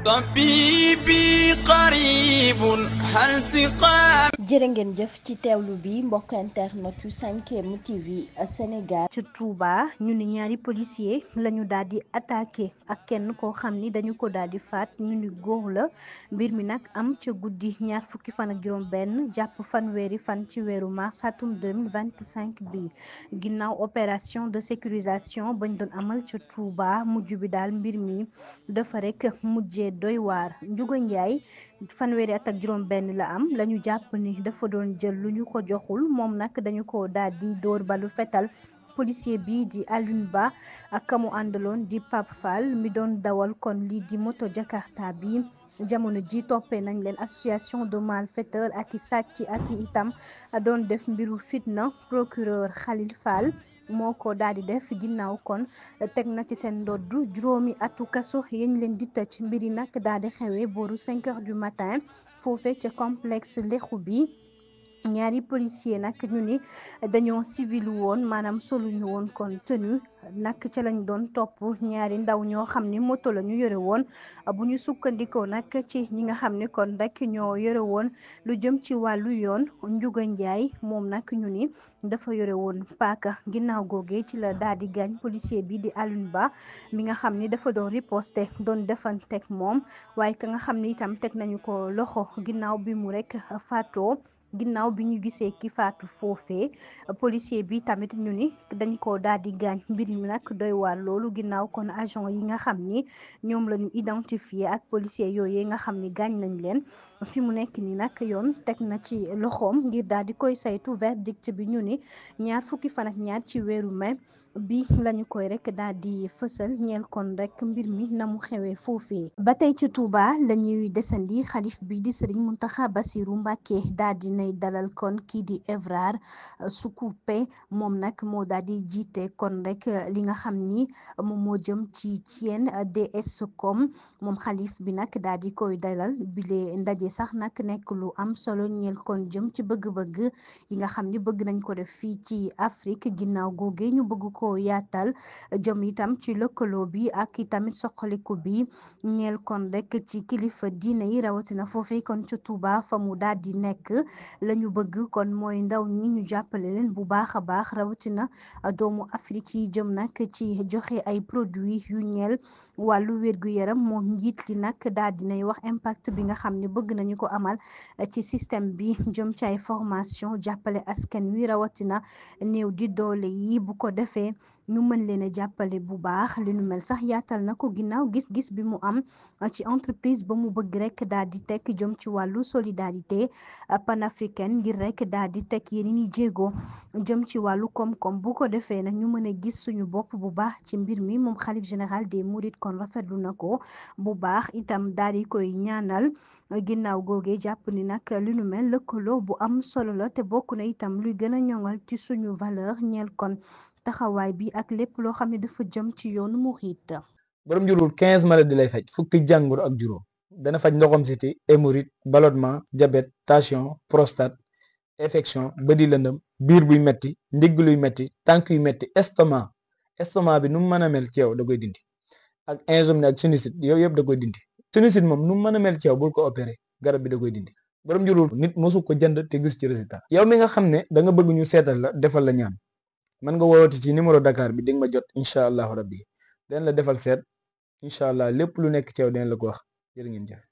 طبيبي قريب هل سقام. jërë ngeen jëf ci teewlu bi mbokk internet yu 5M TV Sénégal. ci Touba ñu ni ñaari policier lañu daal di attaqué ak kenn koo xam ni dañu ko daal di faat ñu ni góor la mbir mi nag am ca guddi ñaar fukki fan ak juróom benn jàpp fanweeri fan ci weeru mars atum 2025 bi ginnaaw opération de sécurisation bañ doon amal ca Touba mujj bi daal mbir mi dafa rek mujjee doy waar. Ndiouga Ndiaye fanweeri at ak juróom benn la am lañu jàpp ni dafa doon jël lu ñu ko joxul moom nag dañu ko daal di dóor balu fetal policier bi di Alioune Ba ak kamu àndaloon di Pape Fall mi doon dawal kon lii di moto Jakarta bi jamono ji toppee nañ leen association de malfaiteurs ak i sàcc ak i itam doon def mbiru fitna procureur Khalil Fall moo ko daal di def ginnaaw kon teg na ci seen ndodd juróomi atu kaso yañ leen di tëj mbiri nag daal di xewee booru 5 heures du matin foofee ca complexe Lexu bi ñaari policier nag ñu ni dañoo civil woon maanaam soluñu woon kon tenue nag ca lañ doon topp ñaari ndaw ñoo xam ni moto la ñu yore woon bu ñu sukkandikoo nag ci ñi nga xam ni kon rek ñoo yore woon lu jëm ci wàllu yoon. Ndiouga Ndiaye moom nag ñu ni dafa yore woon paaka ginnaaw googee ci la daal di gaañ policier bi di Alioune Ba mi nga xam ni dafa doon riposte doon defanteeg moom waaye ka nga xam ni itam teg nañu ko loxo ginnaaw bi mu rek faatoo. ginnaaw bi ñu gisee ki faatu foofee policier bi tamit ñu ni dañ ko daal di gaañ mbir mi nag doy waar loolu ginnaaw kon agent yi nga xam ni ñoom la ñu identifié ak policier yooyu nga xam ni gaañ nañ leen fi mu nekk ni nag yoon teg na ci loxoom ngir daal di koy saytu verdict bi ñu ni ñaar fukki fan ak ñaar ci weeru mai bi lañu koy rek daal di fësal ñeel kon rek mbir mi na mu xewee foofee. ba tey ci Touba la ñuy desandi xalif bi di Serigne Mountakha Bassirou Mbacké daal di nay dalal kon kii di Evrard Soucoupé moom nag moo daal di jiite kon rek li nga xam ni moom moo jëm ci Thiène DScom moom xalif bi nag daal di koy dalal bile ndaje sax nag nekk lu am solo ñeel kon jëm ci bëgg-bëgg yi nga xam ni bëgg nañ ko def fii ci Afrique ginnaaw googe ñu bëgg ko yaatal jëm itam ci lëkkaloo bi ak itamit soqaliku bi ñeel kon rek ci kilifa diine yi rawatina foofee kon ci Touba fa mu daal di nekk la ñu bëgg kon mooy ndaw ñi ñu jàppale leen bu baax a baax rawatina doomu Afrique yi jëm nag ci joxe ay produits yu ñeel wàllu wér-gu-yaram moom njiit li nag daal dinay wax impact bi nga xam ne bëgg nañu ko amal ci système bi jëm ci ay formation jàppale askan wi rawatina néew di doole yi bu ko defee ñu mën leen a jàppale bu baax li nu mel sax yaatal na ko ginnaaw gis-gis bi mu am ci entreprise ba mu bëgg rek daal di tekk jëm ci wàllu solidarité panafricaine ngir rek daal di teg yeneen i jéego jëm ci wàllu koom-koom bu ko defee nag ñu mën a gis suñu bopp bu baax ci mbir mi moom xalif général des mourides kon rafetlu na ko bu baax itam daal di koy ñaanal ginnaaw googee jàpp ni nag li nu mel lëkkaloo bu am solo la te bokk na itam luy gën a ñoŋal ci suñu valeur ñeel kon taxawaay bi ak lépp loo xam ne dafa jëm ci yoonu murit. borom njurul 15 maladies lay faj fukki jàngoro ak juróom dana faj ndoxam siti hémorroïde ballonnement diabète tension prostate infection bëdi lëndëm biir buy metti ndigg luy metti tànk yu metti estomac bi nu mu mën a mel ci yow da koy dindi ak insomnie ak sinusite yow yëpp da koy dindi sinusite moom nu mu mën a mel ci yow bul ko opéré garab bi da koy dindi borom njurul nit mosu ko jënd te gis ci résultat yow mi nga xam ne da nga bëgg ñu seetal la defal la ñaan mën nga woowati ci numéro Dakar bi di nga ma jot incha allahu rabbi den la defal seet incha allah lépp lu nekk ci yow den la ko wax jërë ngeen jëf